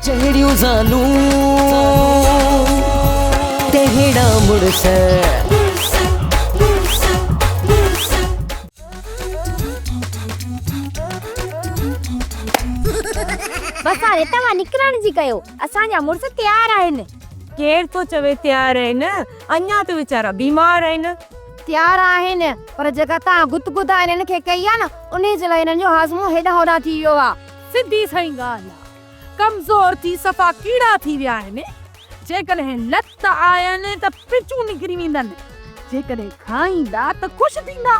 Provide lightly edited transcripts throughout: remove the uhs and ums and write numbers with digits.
جهڙيون زالون تهڙا مڙس. بس هاڻي توهان نڪرڻ جي ڪيو، اسان جا مڙس تيار آهن. ڪير ٿو چوي تيار آهن، اڃا ته ويچارا بيمار آهن. تيار آهن، پر جيڪا توهان گتگدا هنن کي ڪئي آهي نه، انهي جي لاء هنن جو هاضمو هيڏانهن هوڏانهن ٿي ويو آهي. سڌي سئين ڳالهه آ. ڪمزور ٿي صفا ڪيڙا ٿي ويا آهن. جيڪڏهن لت آين ته پچون نڪري ويندن. جيڪڏهن کائيندا ته خوش ٿيندا.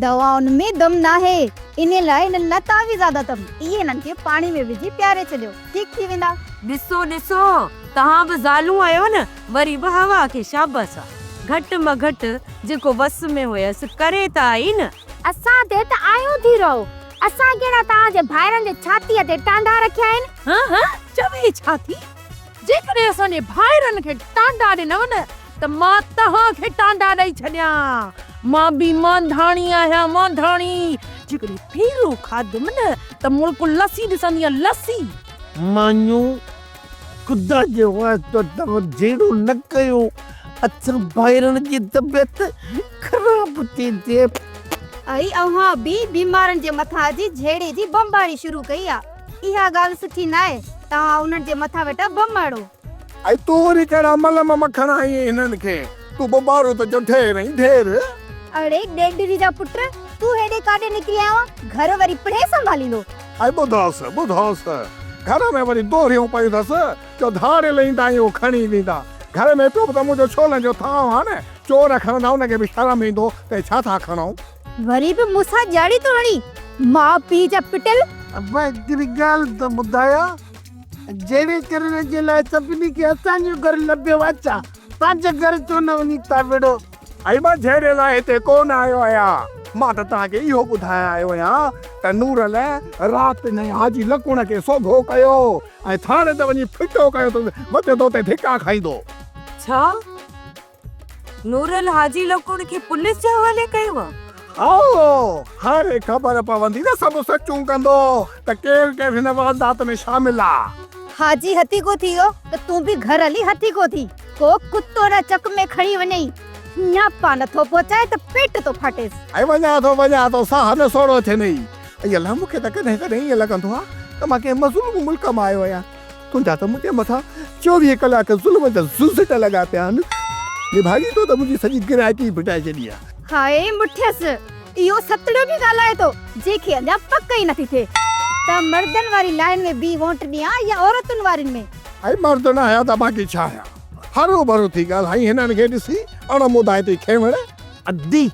دوائن ۾ دم ناهي، انهي لاء هنن لاء تعويذات اٿم. اهي هنن کي پاڻي ۾ وجهي پياري ڇڏيو، ٺيڪ ٿي ويندا. ڏسو ڏسو، توهان به زالون آهيو نه، وري به حوا کي شابس آ. گهٽ م گهٽ جيڪو وس ۾ هيس ڪري ته آئي نه. اسان تي ته آيون ٿي رهو. اسان ڪهڙا توهان جي ڀائرن جي ڇاتيء تي ٽانڊا رکيا آهن؟ هه هه، چوي ڇا ٿي؟ جيڪڏهن اسان جي ڀائرن کي ٽانڊا ڏنو نه ته مان توهان کي ٽانڊا ڏئي ڇڏيان. مان به مانڌاڻي آهيان، مانڌاڻي. جيڪڏهن ڦيرو کاڌم نه ته ملڪ لسي ڏسندينء، لسي. مانيون، خدا جي واسطو توهان جهيڙو نه ڪيو، اسان ڀائرن جي طبيعت خراب ٿي ٿئي. ائي اوهان به بيمارن جي مٿان اچي جهيڙي جي بمباري شروع ڪئي آ. اها ڳالهه سٺي ناهي. توهان انهن جي مٿان ويٺا بم هڻو. ائي تون وري ڪهڙا ملم مکڻ آئين هنن کي. تون بمبارون ته جو ڍير ۽ ڍير. اڙي ڏيڏري جا پٽ، تون هيڏي ڪاڏي نڪري آيو آن؟ گهر وري پڻهين سنڀاليندو. ائي ٻڌوس، ٻڌوس. گهر ۾ وري دوريون پيون اٿس، جو ڌاڙيل ايندا ۽ اهو کڻي ويندا. گهر ۾ پيو به ته منهنجو ڇولن جو ٿانء آ نه، چور کڻندا ان کي به شرم ايندو ته هي ڇا ٿا کڻون. وري به مون سان ڄاڙي ٿو هڻين، ماء پيء جا پٽيل. ابا هڪڙي ڳالهه ته ٻڌايان، جهيڙي ڪرڻ جي لاء سڀني کي اسان جو گهر لڀيو آ ڇا؟ پنهنجي گهر ڇو نه وڃي ٿا وڙهو؟ ۽ مان جهيڙي لاء هتي ڪو نه آيو آهيان. مان ته توهان کي اهو ٻڌائڻ آيو آهيان ته نورل رات انهيء حاجي لڪوڻ کي سوگهو ڪيو ۽ ٿاڻي تي وڃي ڦٽو ڪيو ته وتي تو تي ڌڪا کائيندو. ڇا؟ نورل حاجي لڪوڻ کي پوليس جي حوالي ڪيو آ؟ هائو، هاڻي خبر پوندي نه سڀ سچون ڪندو ته ڪير ڪير هن واردات ۾ شامل آ. حاجي هٿيڪو ٿي ويو ته تون به گهر هلي هٿيڪو ٿي. ڪو ڪتو نه چڪ ۾ کڻي وڃئي. نياپا نه ٿو پهچائي ته پيٽ ٿو ڦاٽيس. ۽ وڃان ٿو وڃان ٿو ساهه نه سوڙهو ٿينئي. اي الله مون کي ته ڪڏهن ڪڏهن ائين لڳندو آ ته مان ڪنهن مظلوم ملڪ مان آيو آهيان. تنهنجا ته منهنجي مٿان 24 ڪلاڪ ظلم جا زوزٽ لڳا پيا آهن. نڀاڳي تو ته منهنجي سڄي گراهڪي ئي ڦٽائي ڇڏي آ. هاء مٺيس! اهو ستڙيو به ڳالهائي ٿو، جنهن کي اڃا پڪ ئي نٿي ٿئي ته مردن واري لائين ۾ بيهي وونٽ ڏيان يا عورتن وارين ۾. اي مرد نه آهيان ته باقي ڇا آهيان؟ هروڀرو ٿي ڳالهائين هنن کي ڏسي اڻ مدائتي کينوڻ. ادي!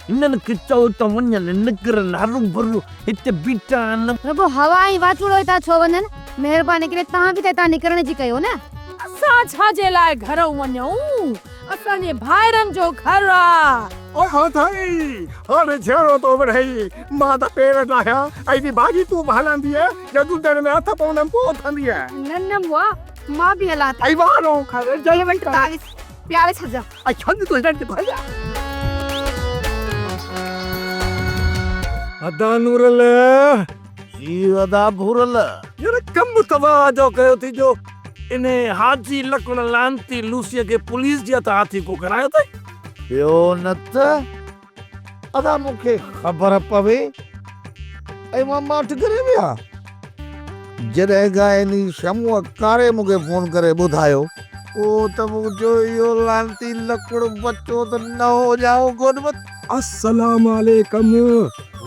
هنن کي چئو ته وڃن نڪرن هروڀرو هتي بيٺا آهن. رڳو هوا ۽ واچوڙو هتان ڇو وڃن؟ مهرباني ڪري توهان به ته هتان نڪرڻ جي ڪيو نه. اسان ڇا جي لاء گهرئون وڃون؟ اسان جي ڀائرن جو گهر آ. اوء ها سائين، هاڻي جهيڙو ٿو وڙهئي. مان ته پير لاهيان ۽ جي ڀاڄي تون به هلندينء يا ڏندڻ ۾ هٿ پوندم پوء اٿندينء. نه نه مئا، مان به هلان ٿي. اي وارو کر، جلدي ڪر. تعويذ پياري ڇڏجان. اي ڇڏ تون هنن کي ڀلا. ادا نورل. جي ادا ڀورل. يار ڪم توهان جو ڪيو ٿي جو انهي حاجي لڪڻ لعنتي لوسيء کي پوليس جي هٿان هاٿي ڪو ڪرايو اٿئي. ٻيو نه ته ادا مون کي خبر پوي ۽ مان ماٺ ڪري ويهان. جڏهن کان انهي شموء ڪاري مون کي فون ڪري ٻڌايو. پوء ته مون چيو اهو لعنتي لڪڙ بچو ته نه هو ڄائو ڪونه مت. السلام عليڪم.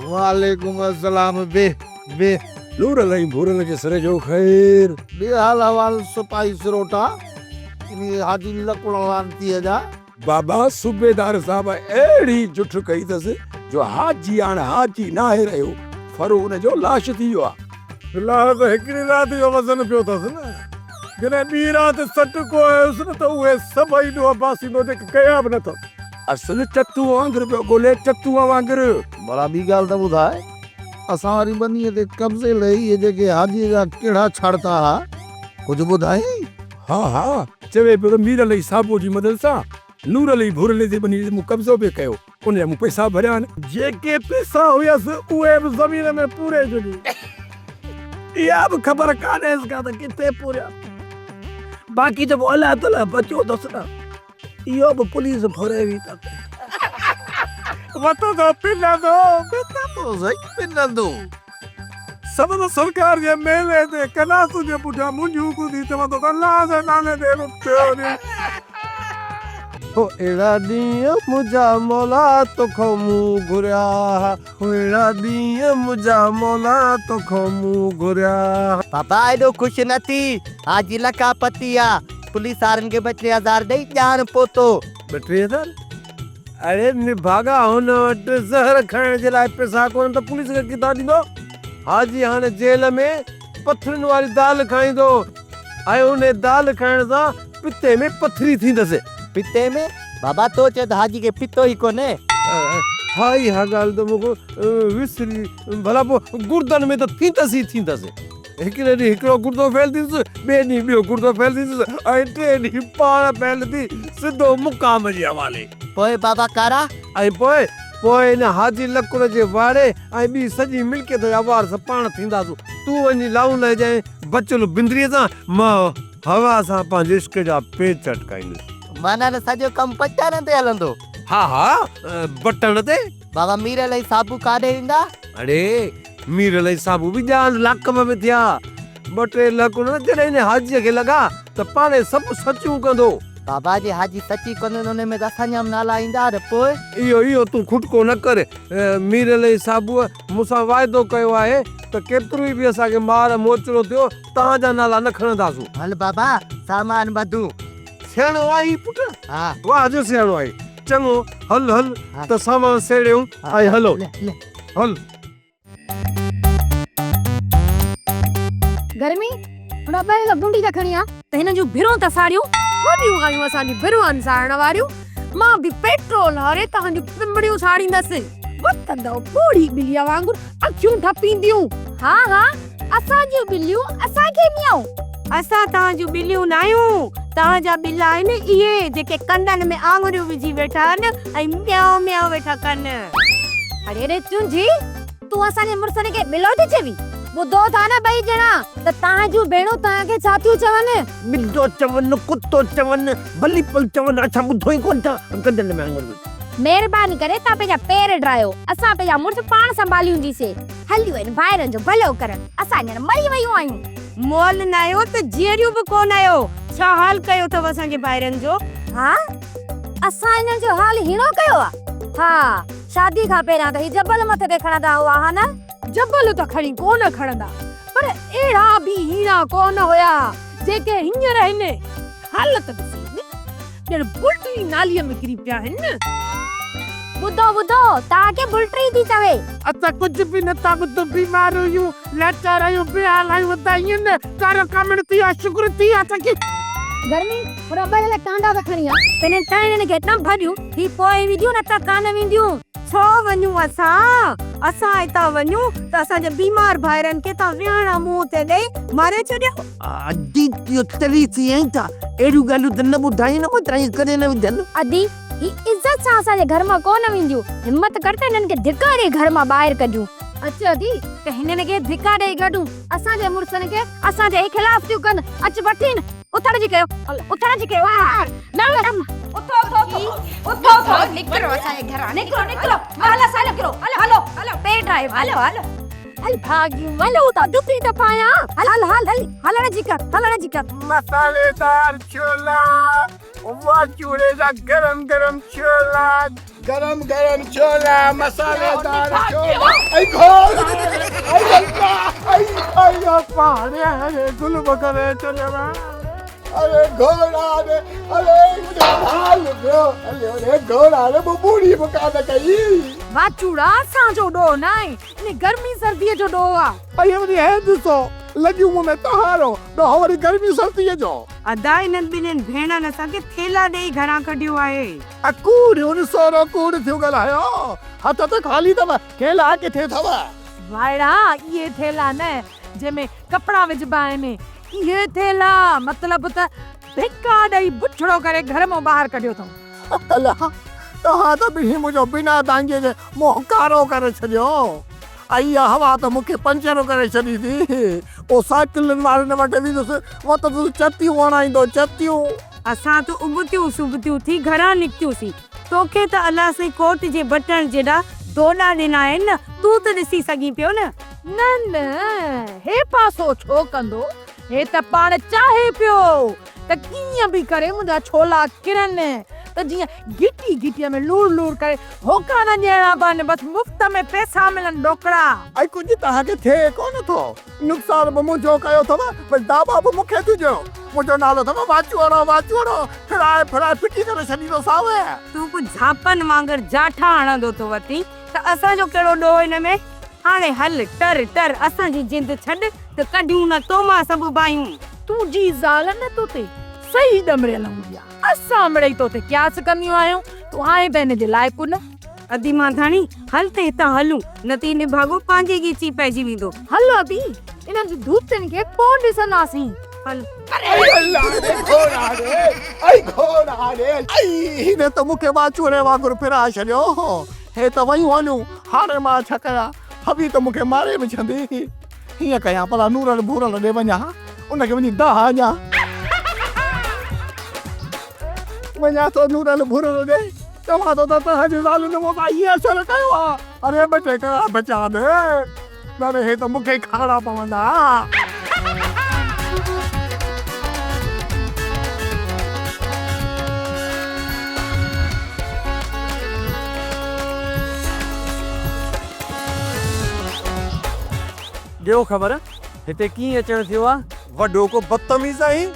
وعليڪم السلام ويهه ويهه. نورل ۽ ڀورل جي سر جو خير. ڏي حال احوال سپاهي سروٽا انهي حاجي لڪڙ لعنتيء جا. بابا صوبيدار صاحب اهڙي جٺ ڪئي اٿس جو حاجي هاڻ حاجي ناهي رهيو، ڦرو ان جو لاش ٿي ويو آهي. في الحال ته هڪڙي رات جو وزن پيو اٿس نه، جڏهن ٻي رات سٽڪو آيس نه ته اهي سڀئي ڏوهه باسيندو جيڪي ڪيا به نه اٿس. اصل چتونء وانگر پيو ڳولي، چتونء وانگر. ڀلا ٻي ڳالهه ته ٻڌاء، اسان واري ٻنيء تي قبضي لئي اهي جيڪي حاجيء جا ڪهڙا ڇاڙتا ها، ڪجهه ٻڌايئي؟ ها ها، چوي پيو ته مير علي صابو جي مدد سان نور علي ڀورلي جي ٻني تي مون قبضو پئي ڪيو، ان جا مون پئسا ڀريا آهن. جيڪي پئسا هيس اهي به زمين ۾ پوري ڇڏي. اها به خبر ڪانهيس ڪا ته ڪٿي پوريان. باقي ته پوء الله تعاليٰ بچو اٿس نه. اهو به پوليس ڦري وئي اٿس. وتندو پنندو. پنندو سائين پنندو. سبب سرڪار جي ميلي تي ڪلاسن جي پٺيان منهنجون ٻڌي چوندو ته الله جي نالي تي اهڙو ٿيو ني. هو اهڙا ڏينهن منهنجا مولا توکان مون گهريا ها هو اهڙا ڏينهن منهنجا مولا توکان مون گهريا ها. بابا ايڏو خوش نه ٿي، حاجي لکا پتي آ، پوليس وارن کي ٻه ٽي هزار ڏئي ڄاڻ پهتو. ٻه ٽي هزار؟ اڙي نڀاڳا هن وٽ زهر کائڻ جي لاء پئسا ڪونهن ته پوليس کي ڪٿان ڏيندو؟ حاجي هاڻي جيل ۾ پٿرين واري دال کائيندو ۽ انهي دال کائڻ سان پتي ۾ پٿري ٿيندس. پتي ۾؟ بابا تو چيو ته حاجي کي پتو ئي ڪونهي. ها اها ڳالهه ته مون کان وسري ڀلا پوء گردن ۾ ته ٿيندس ئي ٿيندس. هڪڙي ڏينهن هڪڙو گردو فيل ٿيندس، ٻئي ڏينهن ٻيو گردو فيل ٿيندس ۽ ٽئين ڏينهن پاڻ فيل ٿي سڌو مقام جي حوالي. پوء بابا ڪارا؟ ۽ پوء، پوء ان حاجي لڪڙ جي واڙي ۽ ٻي سڄي ملڪيت جا وارث پاڻ ٿينداسون. تون وڃي لائون لهجانء بچل بندريء سان، مان هوا سان پنهنجي عشق جا پيچ اٽڪائيندس. معنيٰ ته سڄو ڪم بٽڻ تي هلندو. ها ها، بٽڻ تي. بابا ميرل ۽ صابو ڪاڏي ويندا؟ اڙي ميرل ۽ صابو به ڄاڻ لاڪپ ۾ ٿيا. ٻه ٽي لڪون نه جڏهن هن حاجيء کي لڳا ته پاڻهي سڀ سچيون ڪندو. بابا جي حاجي سچي ڪندو ته ان ۾ ته اسان جا به نالا ايندا ته پوء؟ اهو اهو تون کٽڪو نه ڪر. ميرل ۽ صابوء مون سان واعدو ڪيو آهي ته ڪيترو ئي به اسان کي مار موچڙو ٿيو توهان جا نالا نه کڻنداسون. هل بابا سامان ٻڌون. سياڻو آهين پٽ. ها. واهه جو سياڻو آهين. چڱو هل هل ته سامان سيڙيون ۽ هلون. هل. گرمي هن ٻئي کان بونڊي ته کڻي آ. ته هنن جون ڀرون ته ساڙيون. وڏيون آيون اسان جون ڀرون آهن ساڙڻ واريون. مان به پيٽرول هاري توهان جون پنبڻيون ساڙيندس. وتندؤ پوڙهي ٻليء وانگر اکيون ڍپينديون. ها ها اسان جون ٻليون اسان کي ميائون. اسان توهان جون ٻليون ناهيون. توهان جا ٻلا آهن اهي جيڪي ڪنن ۾ آڱريون وجهي ويٺا آهن ۽ ميائو ميائو ويٺا ڪن. اڙي ڙي چونجهي، تون اسان جي مڙسن کي ٻلو ٿي چوين؟ ٻڌو ٿا نه ٻئي ڄڻا ته توهان جون ڀيڻون توهان کي ڇا ٿيون چون؟ ٻلو چون، ڪتو چون، ڀلي پل چون، اسان ٻڌو ئي ڪونه ٿا، ڪنن ۾ آڱر وجهي. مهرباني ڪري توهان پنهنجا پير ڊاهيو، اسان پنهنجا مڙس پاڻ سنڀاليونديسين. هليون آهن ڀائرن جو ڀلو ڪرڻ، اسان هينئر مري ويون آهيون. مئل ناهيو ته جيئريون به ڪونه آهيو، ڇا حال ڪيو اٿو اسان جي ڀائرن جو؟ ها، اسان انهن جو حال هيڻو ڪيو آ؟ ها، شادي کان پهريان ته هي جبل مٿي تي کڻندا هئا ها نه؟ جبل ته کڻي ڪونه کڻندا، پر اهڙا به هيڻا ڪونه هيا، جيڪي هينئر آهن. حالت ڏسي ڄڻ بلٽري ناليء ۾ ڪري پيا آهن. ٻڌو ٻڌو، توهان کي بلٽري ٿي چوي. اسان ڪجهه به نه ٿا ٻڌون، بيمار آهيون، لاچار آهيون، بي حال آهيون، ادا ائين نه ڪارو ڪامڻ ٿي ويو آهي، شڪر ٿي ويو آهي اسان کي. گرمي، هن ٻه لک ٽانڊا ته کڻي آ. پنهنجن ٽانڊن کي نه ڀڄون، هي پوء وينديون نه ته ڪانه وينديون. ڇو وڃون اسان؟ اسان هتان وڃون ته اسان جي بيمار ڀائرن کي توهان ويهاڻا منهن تي ڏئي ماري ڇڏيو. ادي اهو تري ٿي آهين ڇا؟ اهڙيون ڳالهيون ته نه ٻڌائين نه متان ائين ڪري نه وجهن. ادي، هي عزت سان اسان جي گهر مان ڪونه وينديون. همت ڪر ته هنن کي ڌڪا ڏئي گهر مان ٻاهر ڪڍيون. اچ ادي ته هنن کي ڌڪا ڏئي ڪڍون. اسان جي مڙسن کي اسان جي ئي خلاف ٿيون ڪن. اچ وٺين. اٿڻ جي ڪيو. اٿڻ جي ڪيو. نه نه. اٿو اٿو اٿو. اٿو اٿو. نڪرو اسان جي گهران. نڪرو نڪرو. هلو اسان نڪرو. هلو هلو. پير ڊاهيو. هلو هلو. هل ڀاڳيون هل اتان جتي ته پايان. هل هل هل هل. هلڻ جي ڪر. هلڻ جي ڪر. مصالحيدار ڇولا. واھ چوڙي جا گرم گرم ڇولا. گرم گرم ڇولا مصالحيدار ڇولا. اي گهوڙا اي الله اي اي پاڻي اري ظلم ڪري ڇڏيو اري گهوڙا ري اري منهنجو حال ٿيو اري گهوڙا ري مون ٻوڙي به ڪانه ڪئي. واچوڙا اسان جو ڏوهه ناهي انهي گرمي سرديء جو ڏوهه آ. اي وري هي ڏسو لڳيون مون ۾ تهارو ڏوهه وري گرمي سرديء جو. ادا انهن ٻنهين ڀيڻن اسان کي ٿيلها ڏيئي گهران ڪڍيو آهي. ا ڪوڙ ان سورو ڪوڙ ٿيون ڳالهايو هٿ ته خالي اٿو ٿيلها ڪٿي اٿو. وائڙا اهي ٿيلها نه جنهن ۾ ڪپڙا وجهبا آهن اهي ٿيلها مطلب ته ڌڪا ڏئي بڇڙو ڪري گهر مان ٻاهر ڪڍيو اٿئون. الله توهان ته ٻنهي منهنجو بنا دانگيء جي منهن ڪارو ڪري ڇڏيو. ۽ اها هوا ته مون کي پنچر ڪري ڇڏيندي. پوء سائيڪلن وارن وٽ ويندس، وتندس چتيون هڻائيندو، چتيون. اسان ته ابتيون سبتيون ٿي گهران نڪتيونسين. توکي ته الله سائين ڪوٽ جي بٽڻ جيڏا دوڏا ڏنا آهن نه، تون ته ڏسي سگهين پيو نه. نه نه، هي پاسو ڇو ڪندو؟ هي ته پاڻ چاهي پيو ته ڪيئن به ڪري منهنجا ڇولا ڪرن ته جيئن گهٽي گهٽيء ۾ لوڙ لوڙ ڪري هوڪا نه ڏيڻا پون، بس مفت ۾ پئسا ملن ڏوڪڙا. ۽ ڪجهه توهان کي ٿئي ڪونه ٿو. نقصان به منهنجو ڪيو اٿو، وري دعويٰ به مون کي ٿيون ڏيو. منهنجو نالو اٿو واچوڙو، واچوڙو، ڦرائي ڦرائي ڦٽي ڪري ڇڏيندوسانو. تون به جهاپن وانگر جاٺا هڻندو ٿو وتين ته اسان جو ڪهڙو ڏوهه ان ۾؟ هاڻي هل، ٽر ٽر، اسان جي جند ڇڏ ته ڪڍيون نه تو مان سڀ باهيون. تنهنجي زال نه تو تي صحيح ڏمريل هوندي آ. اسان مڙئي تو تي قياس ڪنديون آهيون، تون آهين ته هن جي لائق نه. ادي مانڌاڻي، هل ته هتان هلون، نه ته هي نڀاڳو پنهنجي ڳچي پئجي ويندو. هل ادي، انهن جي ڌوتين کي ڪونه ڏسنداسين. هل. اي الله ڙي گهوڙا ڙي، اي گهوڙا ڙي، اي هن ته مون کي واچوڙي وانگر ڦرائي ڇڏيو. هي ته ويون هليون، هاڻي مان ڇا ڪيان؟ حوي ته مون کي ماري وجهندي. هيئن ڪيان ڀلا نورل ڀورل ڏي وڃان، ان کي وڃي دانهن هڻان. وڃان ٿو نورل ڀورل ڏي، چوان ٿو ته توهان جي زالن مون سان هيئن اثر ڪيو آ. اري ٻه ٽي ڪرا بچان ڏي، نه ته هي ته مون کي ئي کائڻا پوندا. ڏيو خبر، هتي ڪيئن اچڻ ٿيو آ؟ وڏو ڪو بدتميز آهين،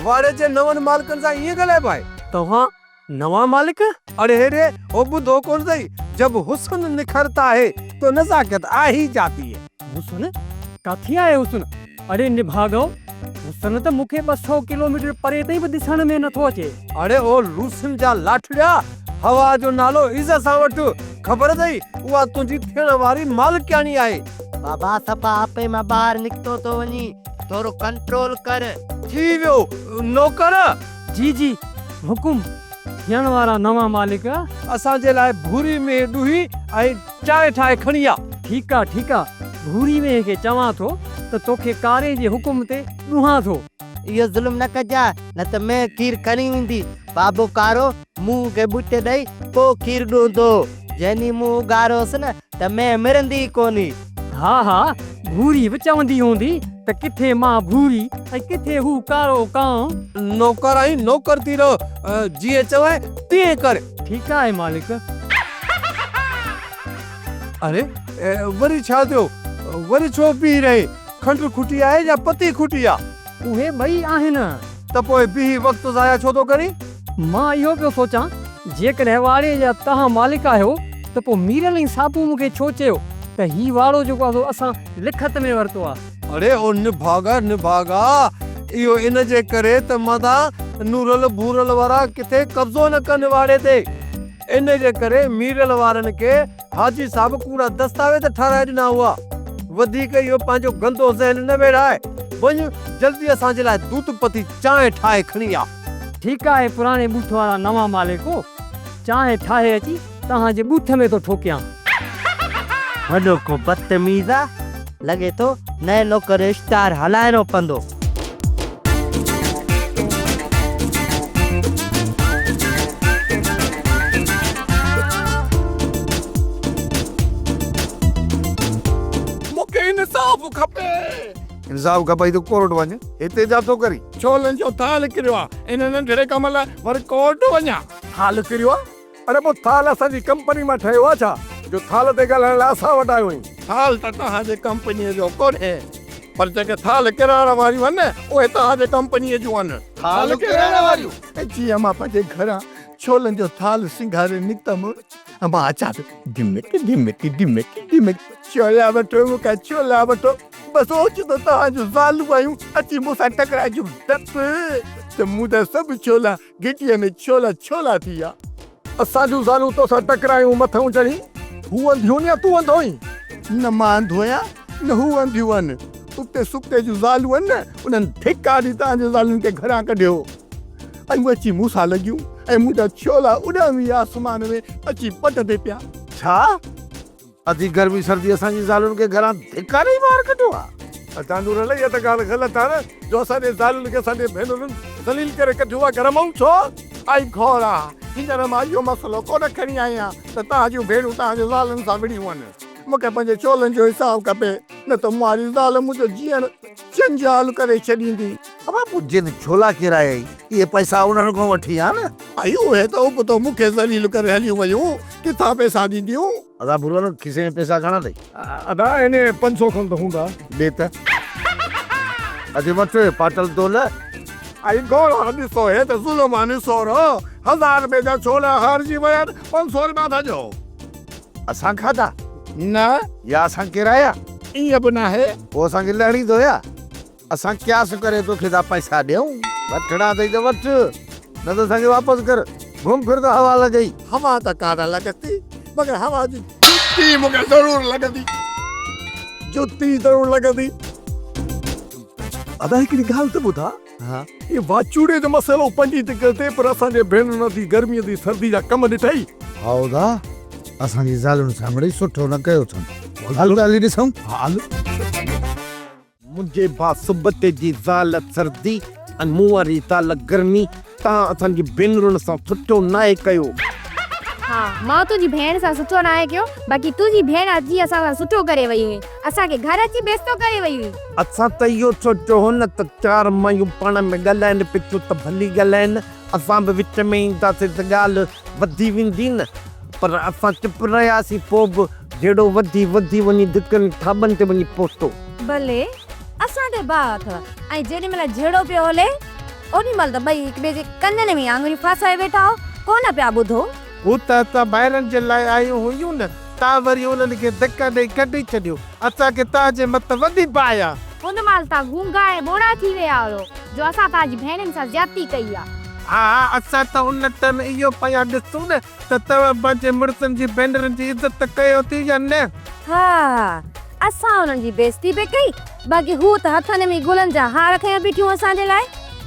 واڙي جي نون مالڪن سان ائين ڳالهائبو آهي؟ توهان نوان مالڪ؟ اڙي هيڏي، هو ٻڌو ڪونه اٿئي، جب حسن نکرتا هي تو نزاڪت آ هي جاتي هي. حسن؟ ڪاٿي آهي حسن؟ اڙي نڀاڳؤ، حسن ته مون کي 200 ڪلوميٽر پري تائين به ڏسڻ ۾ نٿو اچي. اڙي او لوسين جا لاٺڙيا، هوا جو نالو عزت سان وٺ، خبر اٿئي اها تنهنجي ٿيڻ واري مالڪياڻي آهي. بابا صفا آپي مان ٻاهر نڪتو ٿو وڃين، ٿورو ڪنٽرول ڪر. ٿي ويو نوڪر. جي جي حڪم، ٿيڻ وارا نوان مالڪ. اسان جي لاء ڀوري مينهن ڏوهي ۽ چانهه ٺاهي کڻي آ. ٺيڪ آ ٺيڪ آ، ڀوري مينهن کي چوان ٿو ته توکي ڪاري جي حڪم تي ڏوهان ٿو. اهو ظلم نه ڪجانء، نه ته مينهن کير کڻي ويندي. بابو ڪارو منهن کي ٻوٽ ڏئي پوء کير ڏوهندو. جنهن ڏينهن منهن اگهارو هوس نه ته مينهن مرندي ئي ڪونهي. ها ها، ڀوري به چوندي هوندي ته ڪٿي مان ڀوري ۽ ڪٿي هو ڪارو ڪانء. نوڪر آهين نوڪر ٿي رهه، جيئن چوين تيئن ڪر. ٺيڪ آهي مالڪ. اري وري ڇا ٿيو؟ وري ڇو بيهي رهين؟ کنڊ کٽي آهي يا پتي کٽي آ؟ اهي ٻئي آهن. ته پوء بيهي وقت ضايع ڇو ٿو ڪرين؟ مان اهو پيو سوچان، جيڪڏهن واڙي جا توهان مالڪ آهيو ته پوء ميرل ۽ صابو مون کي ڇو چيو ته هي واڙو جيڪو آهي سو اسان لکت ۾ ورتو آهي. اڙي او نڀاڳا نڀاڳا، اهو ان جي ڪري ته متان نورل ڀورل وارا ڪٿي قبضو نه ڪن واڙي تي. ان جي ڪري ميرل وارن کي حاجي صاحب ڪوڙا دستاويز ٺاهرائي ڏنا هئا. وڌيڪ اهو پنهنجو گندو ذهن نه ويڙهاء. وڃ جلدي اسان جي لاء دوت پتي چانهه ٺاهي کڻي آ. ٺيڪ آهي پراڻي ٻوٿ وارا نوان مالڪو، چانهه ٺاهي اچي توهان جي ٻوٿ ۾ ٿو ٺوڪيان. وڏو ڪو بدتميز آ، لڳي ٿو نئين نوڪر جو اشتهار هلائڻو پوندو. مون کي انصاف کپي. انصاف کپئي ته ڪورٽ وڃ، هتي ڇا ٿو ڪرين؟ ڇولن جو ٿالهه ڪريو آ، ان ننڍڙي ڪم لاء وري ڪورٽ وڃان. ٿالهه ڪريو آ؟ اڙي پوء ٿالهه اسان جي ڪمپني مان ٺهيو آ ڇا، جو ٿالهه تي ڳالهائڻ لاء اسان وٽ آيو آهين؟ ٿالهه ته توهان جي ڪمپنيء جو ڪونهي، پر جيڪي ٿالهه ڪرائڻ واريون آهن نه، اهي توهان جي ڪمپنيء جون آهن. ٿالهه ڪرائڻ واريون؟ جيئن مان پنهنجي گهران ڇولن جو ٿالهه سينگاري نڪتم، مان اچان ته ڍمڪ ڍمڪ ڍمڪ ڍمڪ، ڇولا وٺو مون کان ڇولا وٺو. بس اوچتو توهان جون زالون آيون، اچي مون سان ٽڪرائجيون، ڌپ ته مون ته سڀ ڇولا گهٽيء ۾ ڇولا ڇولا ٿي ويا. اسان جون زالون توسان ٽڪرايون مٿئون چڙهي، هو انڌيون يا تون انڌو آهين؟ نه مان انڌو آهيان نه هو انڌيون آهن. ابتي سبتي جون زالون آهن نه، انهن ڌڪا ڏئي توهان جي زالن کي گهران ڪڍيو ۽ هو اچي مون سان لڳيون ۽ منهنجا ڇولا اڏامي آسمان ۾ اچي پٽ تي پيا. ڇا؟ اڌي گرمي سردي اسان جي زالن کي گهران ڌڪا ڏئي ٻاهر ڪڍيو آ. ادا نورل اها ته ڳالهه غلط آ نه جو اسان جي زالن کي اسان جي ڀينرن ذليل ڪري ڪڍيو آ گهر مان ڇو؟ آئي گهورا هينئر مان اهو مسئلو ڪونه کڻي آئي آهيان ته توهان جون ڀيڻون توهان جي زالن سان وڙهيون آهن. مون کي پنهنجي چولن جو حساب کپي نه ته مون واري زال منهنجو جيئڻ جنجال ڪري ڇڏيندي. ابا پوء جن ڇولا ڪيرايائي اهي پئسا انهن کان وٺي ها نه. ائي اهي ته ابتو مون کي ذليل ڪري هليون ويون، ڪٿان پئسا ڏينديون؟ ادا ڀورل کيسي ۾ پئسا گهڻا اٿئي؟ ادا اني 500 کن ته هوندا. ڏي ته. اچي وٺ ڦاٽل تول. ائي گهوڙا ڏسو هي ته ظلم آ نسورو، هزار رپئي جا ڇولا هارجي ويا آهن، 500 رپيا ٿا ڏيو. اسان کاڌا؟ نه. يا اسان ڪيرايا؟ ائين به ناهي. پوء اسان کي لهڻيندو يا؟ اسان قياس ڪري توکي ٿا پئسا ڏيون. وٺڻا اٿئي ته وٺ، نه ته اسان کي واپس ڪر. گهم ڦر ته هوا لڳئي. هوا ته ڪانه لڳندي، مگر هوا جي جتي مون کي ضرور لڳندي. جتي ضرور لڳندي. ادا هڪڙي ڳالهه ته ٻڌاء. ها. هي واچوڙي جو مسئلو پنجين تڪ تي پر اسان جي ڀينرن اڌي گرمي اڌي سردي جا ڪم ڏٺئي. ها ادا، اسان جي زالن سان مڙئي سٺو نه ڪيو اٿن. هل ته هلي ڏسون. هل. منهنجي ڀاء سبتي جي زال سردي ۽ مون واري زال گرمي، توهان اسان جي ڀينرن سان سٺو ناهي ڪيو. ها، مان تنهنجي ڀيڻ سان سٺو ناهي ڪيو، باقي تنهنجي ڀيڻ اچي اسان سان سٺو ڪري وئي هئي. اسان کي گهر اچي بيستو ڪري وئي هئي. اسان ته اهو سوچيو هو نه ته چار مايون پاڻ ۾ ڳالهائين پيون ته ڀلي ڳالهائين، اسان به وچ ۾ اينداسين ته ڳالهه وڌي ويندي نه. پر اسان چپ رهياسين، پوء به جهيڙو وڌي وڌي وڃي ڌڪن ٿاٻن تي وڃي پهتو. ڀلي اسان تي باهه اٿو ۽ جيڏي مهل جهيڙو پيو هلي، اوڏي مهل ته ٻئي هڪ ٻئي جي ڪنن ۾ آڱريون ڦاسائي ويٺا هئو، ڪونه پيا ٻڌو. هو ته اسان ڀائرن جي لاء آيون هيون نه، تان وري انهن کي ڌڪا ڏئي ڪڍي ڇڏيو. اسان کي توهان جي مٿان وڏي باهه آ. ان مهل توهان گونگا ۽ ٻوڙا ٿي ويا هئو، جو اسان توهان جي ڀيڻن سان زيادتي ڪئي آ. ها ها، اسان ته ان ٽيم اهو پيا ڏسون نه ته توهان پنهنجي مڙسن جي ڀينرن جي عزت ڪيو ٿي يا نه. ها ها، اسان انهن جي بيعزتي به ڪئي، باقي هو ته هٿن ۾ گلن جا هار کنيو بيٺيون اسان جي لاء.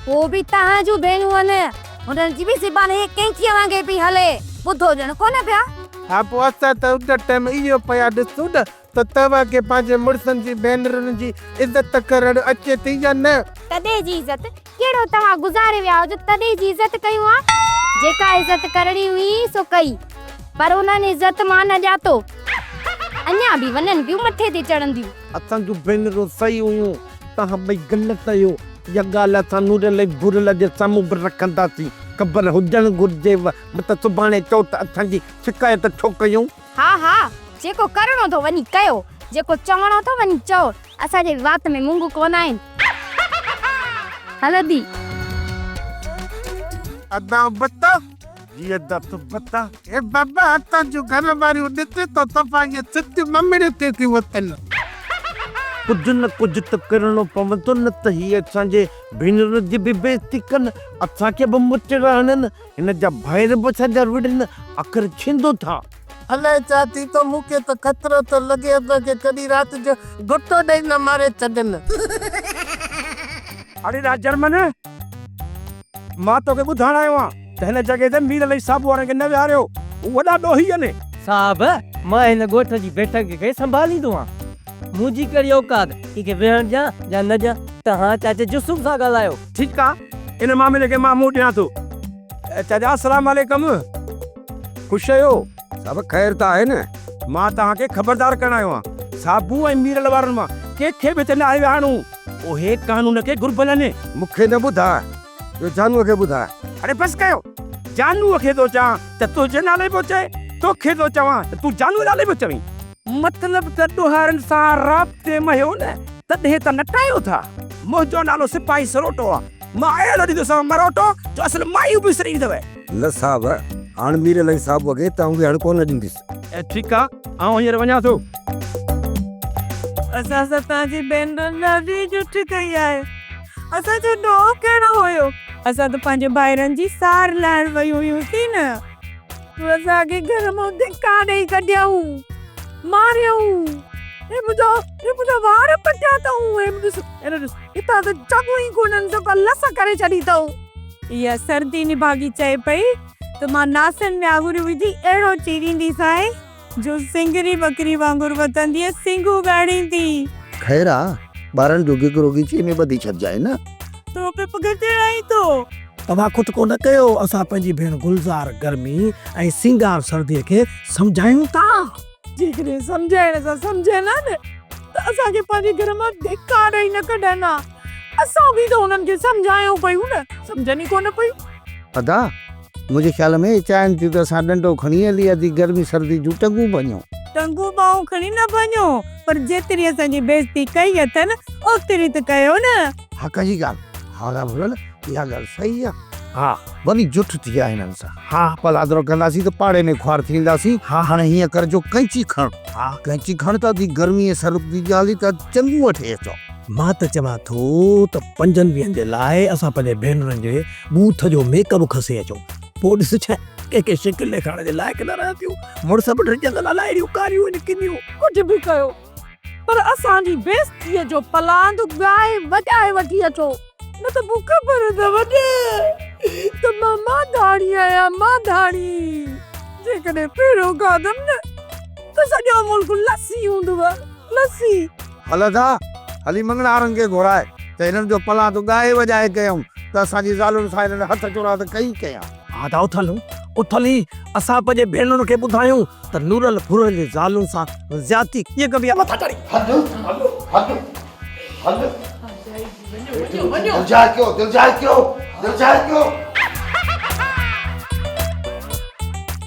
هو به توهان جون ڀيڻون آهن، هنن جي به زبان هيء قينچيء وانگي پئي هلي، ٻڌو ڄڻ ڪونه پيا. ها پوء اسان ته ان ٽيم اهو پيا ڏسون نه ته توهان کي پنهنجي مڙسن جي ڀينرن جي عزت ڪرڻ اچي ٿي يا نه. تڏهن جي عزت ڪهڙو توهان گذاري ويا هجو تڏهن جي عزت ڪيون ها. جيڪا عزت ڪرڻي هئي سو ڪئي، پر انهن عزت مان نه ڄاتو. اڃا به وڃن پيون مٿي تي چڙهنديون. اسان جون ڀينرون صحيح هيون، توهان ٻئي غلط آهيو. اها ڳالهه اسان نورل ۽ ڀورل جي سامهون به رکنداسين. خبر هجڻ گهرجيو، متان سڀاڻي چئو ته اسان جي شڪايت ڇو ڪيون. ها ها، جيڪو ڪرڻو اٿو وڃي ڪيو، جيڪو چوڻو اٿو وڃي چئو. اسان جي وات ۾ مونگ ڪونه آهن. هل ادي. ادا بتا. جي ادا تون بتا. اي بابا اسان جون گهر واريون ڏس ته صفا ائين ستيون ممڙيون ٿي ٿيون وتن. ڪجهه نه ڪجهه ته ڪرڻو پوندو نه ته هي اسان جي ڀينرن جي به بيعزتي ڪن، اسان کي به مچڙ هڻن، هن جا ڀائر به اسان جا وڙهن، آخر ٿيندو ڇا؟ الائي ڇا ٿي ٿو، مون کي ته خطرو ٿو لڳي اسان کي ڪڏهن رات جو گهٽو ڏئي نه ماري ڇڏن. اڙي ڏا جرمن! مان توکي ٻڌائڻ آيو آهيان ته هن جڳهه تي مير علي صاحب وارن کي نه ويهاريو، هو وڏا ڏوهي آهن. صاحب، مان هن ڳوٺ جي بيٺڪ کي سنڀاليندو آهيان. منهنجي ڪهڙي اوقات، ڪنهن کي ويهڻ ڏيان يا نه ڏيان، توهان چاچي يوسف سان ڳالهايو. ٺيڪ آ، ان معاملي کي مان منهن ڏيان ٿو. چاچا السلام عليڪم. خوش آهيو؟ صاحب خير ته آهي نه؟ مان توهان کي خبردار ڪرڻ آيو آهيان. صابو ۽ ميرل وارن مان ڪنهن کي به هتي ناهي ويهارڻو. اهي قانون کي گهربل آهن. مون کي نه ٻڌاء، اهو جانوء کي ٻڌاء. اڙي بس ڪيو. جانوء کي ٿو چوان ته تنهنجي نالي پيو چئي، توکي ٿو چوان ته تون جانوء نالي پيو چوين. مطلب ته ڏوهارين سان رابطي ۾ هيو نه، تڏهن ته نٽايو ٿا. منهنجو نالو سپاهي سروٽو آ. مان اهڙو ڏيندوسانو مروٽو جو اصل مايون به وسري ويندؤ. نه صاحب، هاڻ ميرل ۽ صابوء کي ته آئون ويهڻ ڪونه ڏينديس. ٺيڪ آ، آئون هينئر وڃان ٿو. اسان سان توهان جي ڀينرن ڏاڍي جٺ ڪئي آهي. اسان جو ڏوهه ڪهڙو هيو؟ اسان ته پنهنجي ڀائرن جي سار لهڻ ويون هيونسين نه. اسان کي گهر مان ڌڪا ڏئي ڪڍيائون، ماريائون. هي منهنجا، هي منهنجا وار پٽيا اٿئون. هي ڏس، هن ڏس، هتان ته جڳهه ئي ڪونهن، صفا لس ڪري ڇڏي اٿئون. اها سردي نڀاڳي چئي پئي ته مان ناسن ۾ آڱريون وجهي اهڙو چيرينديسانء. جو سنگري ٻڪري وانگر وتندينء سنگهون ڳاڙيندي. خير آ، ٻارن جو گگرو ڳچيء ۾ ٻڌي ڇڏجانء نه. تو به پگهر چڙهائين ٿو. توهان کٽڪو نه ڪيو، اسان پنهنجي ڀيڻ گلزار گرمي ۽ سينگار سرديء کي سمجهايون ٿا. جيڪڏهن سمجهائڻ سان سمجهن ها نه ته اسان کي پنهنجي گهر مان ڌڪا ڏئي نه ڪڍن ها. اسان به ته انهن کي سمجهايون پيون نه، سمجهن ئي ڪونه پيون. ادا، منهنجي خيال ۾ اهي چاهين ٿيون ته اسان ڏنڊو کڻي هلي اڌي گرمي سردي جون ٽنگون ڀڃون. ٽنگون ٻانهون کڻي نه ڀڃو، پر جيتري اسان جي بيعزتي ڪئي اٿن، اوتري ته ڪيو نه. حق جي ڳالهه، ها ادا ڀلل، اها ڳالهه صحيح آ. ها. وڏي جٺ ٿي آ هنن سان. ها. پلادرو ڪنداسين ته پاڙي ۾ خوار ٿينداسين. ها. هاڻي هيئن ڪر جو قينچي کڻ. ها. قينچي کڻ ته اڌي گرمي ۽ سردي جي ڳالهه ته چڱو وٺي اچو. مان ته چوان ٿو ته پنجن ويهن جي لاء اسان پنهنجي ڀينرن جي ٻوٿ جو ميڪ اپ کسي اچون. پوء ڏس ڇا ڪنهن کي شڪل ڏيکارڻ جي لائق نه رهن ٿيون. مڙس به ڊڄندا الاء اهڙيون ڪاريون آهن ڪنيون. ڪجهه به ڪيو پر اسان جي بيعزتيء جو پلاند ڳائي وڄائي وٺي اچو. نه ته پوء خبر اٿو نه ته مان مانڌاڻي آهيان مانڌاڻي. جيڪڏهن ڦيرو کاڌم نه ته سڄو ملڪ لسي هوندو لسي. هل ادا، هلي مڱڻهارن کي گهراء ته هنن جو پلاند ڳائي وڄائي ڪيائون ته اسان جي زالن سان هنن هٿ چورا ته ڪئي ڪيا. ها ادا اٿل اٿلي اسان پنهنجي ڀينرن کي ٻڌايون ته نورل ڀورل جي زالن سان زيادتي ڪيئن ڪبي آهي. مٿان چڙهي هل هل هل هل دلجاء ڪيو دلجاء ڪيو دلجاء ڪيو.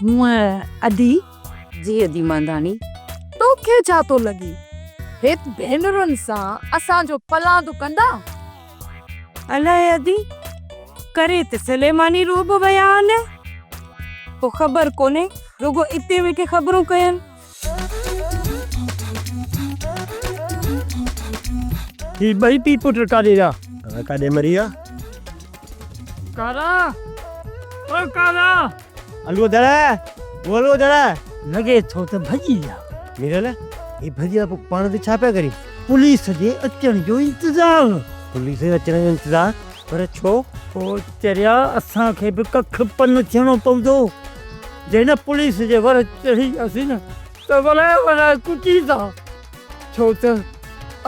هونء ادي. جي ادي مانڌاڻي. توکي ڇا ٿو لڳي؟ هيت ڀينرن سان اسان جو پلاند ڪندا؟ الائي ادي، ڪري ته سليماني روب ويا آهن. پوء خبر ڪونهي، رڳو اتي ويٺي خبرون ڪين. هي ٻئي پيء پٽ ڪاڏي ويا؟ الائي ڪاڏي مري ويا. ڪارا! او ڪارا! الو دڙا! او الو دڙا! لڳي ٿو ته ڀڄي ويا. ميرل، هي ڀڄي ويا پوء پاڻ تي ڇا پيا ڪريون؟ پوليس جي اچڻ جو انتظار. پوليس جي اچڻ جو انتظار؟ پر ڇو؟ او چريا اسان کي به ڪک پن ٿيڻو پوندو. جي نه پوليس جي ور چڙهي وياسين نه ته ورائي ورائي ڪٽيندا. ڇو ته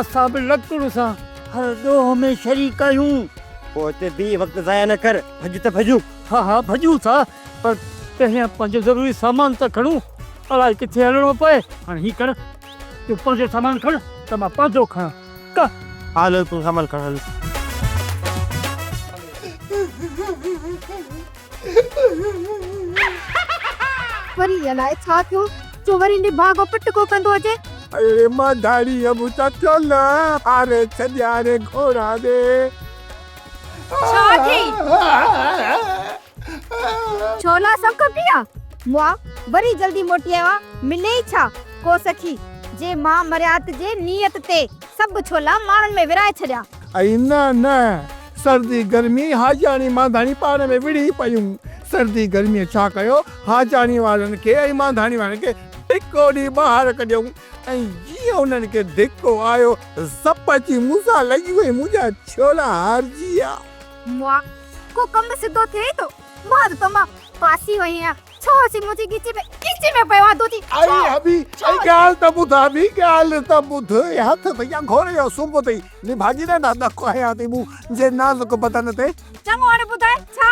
اسان به لڪڙ سان هر ڏوهه ۾ شريڪ آهيون. پوء هتي بيهي وقت ضايع نه ڪر، ڀڄ ته ڀڄون. ها ها ڀڄون ٿا پر پهريان پنهنجو ضروري سامان ته کڻون، الائي ڪٿي هلڻو پئي. هاڻي هي ڪر، تون پنهنجو سامان کڻ ته مان پنهنجو کڻان. ڪا. ها هل تون سامان کڻ هل. وري الائي ڇا ٿيو جو وري نڀاڳو پٽڪو ڪندو اچي. اڙي مانڌاڻي ابو چولا آري ڇڏيا ري گهوڙا ري. ڇا ٿي؟ ڇولا سڀ کپي ويا؟ مئا وري جلدي موٽي آيو آ، مليئي ڇا؟ ڪو سخي، جي مان مريات جي نيت تي سڀ ڇولا ماڻهن ۾ ورهائي ڇڏيا. ائي نه نه، سردي گرمي حاجاڻي مانڌاڻي پاڻ ۾ وڙهي پيون. سردي گرميء ڇا ڪيو، حاجاڻي وارن کي ۽ مانڌاڻي وارن کي ڌڪو ڏئي ٻاهر ڪڍيائون ۽ جيئن انهن کي ڌڪو آيو، سپ اچي مون سان لڳي وئي، منهنجا ڇولا هارجي ويا. مئا، ڪو ڪم سڌو ٿئي ٿو؟ مان ته تو مان ڦاسي وئي آهيان، ڇو اچي منهنجي ڳچي ۾ ڳچي ۾ پيو آهين دودي، ڇو؟ ائي حبي، ائي ڳالهه ته ٻڌ حبي، ڳالهه ته ٻڌ، اي هٿ اٿئي يا گهوڙي جو سنب اٿئي، نڀاڳي نه ڏاڍا هنيا اٿئي مون جي نازڪ بدن تي. چڱو هاڻي ٻڌاء، ڇا؟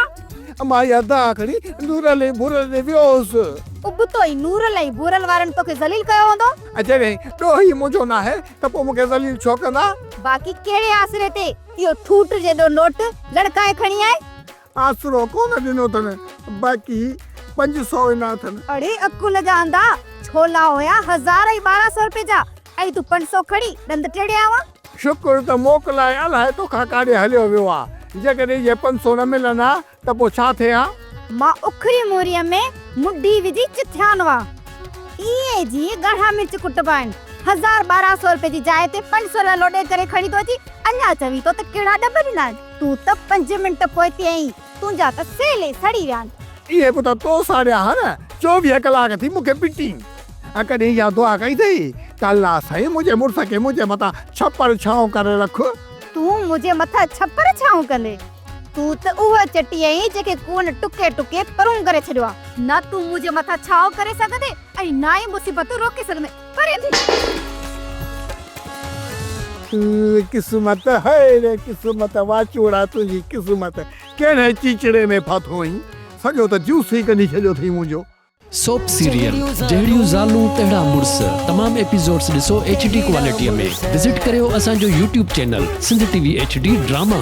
مان اها دانهن کڻي نورل ۽ ڀورل ڏي ويو هوس. ابتو ئي نورل ۽ ڀورل وارن توکي ذليل ڪيو هوندو. ۽ جڏهن ڏوهه ئي منهنجو ناهي ته پوء مون کي ذليل ڇو ڪندا؟ باقي ڪهڙي آسري تي اهو ٺوٺ جيڏو نوٽ لڙڪائي کڻي آئين؟ آسرو ڪونه ڏنو اٿن، باقي 500 ڏنا اٿن. اڙي عقل جا انڌا، ڇولا هيا هزار ۽ 12 سو رپئي جا ۽ تون 500 کڻي ڏند ٽيڙي آيو آن. شڪر ته موڪلائي الائي توکان ڪاڏي هليو ويو آ. جيڪڏهن اهي 500 نه ملن ها ته پوء ڇا ٿئي ها؟ مان اکري موريء ۾ مڍي وجهي چٿيان ها. ائين جيئن ڳاڙها مرچ ڪٽبا آهن. هزار 12 سو رپئي جي جاء تي 500 رپيا لوڏي ڪري کڻي ٿو اچين، اڃا چوين ٿو ته ڪهڙا ڏب ڏنا آهن. تون ته پنج منٽ پوئتي آهين، تنهنجا ته سيلي سڙي ويا آهن. اهي به ته تو ساڙيا ها نه، 24 ڪلاڪ ٿي مون کي پٽين. ۽ ڪڏهن اها دعا ڪئي اٿئي ته الله سائين منهنجي مڙس کي منهنجي مٿان ڇپر ڇانو ڪري رک. تون منهنجي مٿان ڇپر ڇانو ڪندين؟ تون ته اها چٽي آهين جنهن کي ڪوئن ٽڪي ٽڪي پرون ڪري ڇڏيو آهي. نه تون منهنجي مٿان ڇانو ڪري سگهندين ۽ نه ئي مصيبتون روڪي سگهندين. پري ٿي. قسمت هاء ري قسمت واچوڙا تنهنجي قسمت ڪهڙي چيچڙي ۾ ڦاٿو آهين سڄو ته جوس ئي ڪڍي ڇڏيو اٿئي منهنجو. سوپ سيريل جهڙيون زالون تهڙا مڙس تمام ايپيسوڊس ڏسو ايڇ ڊي ڪوالٽي ۾ وزٽ ڪريو اسان جو YouTube channel Sindh T V H D drama.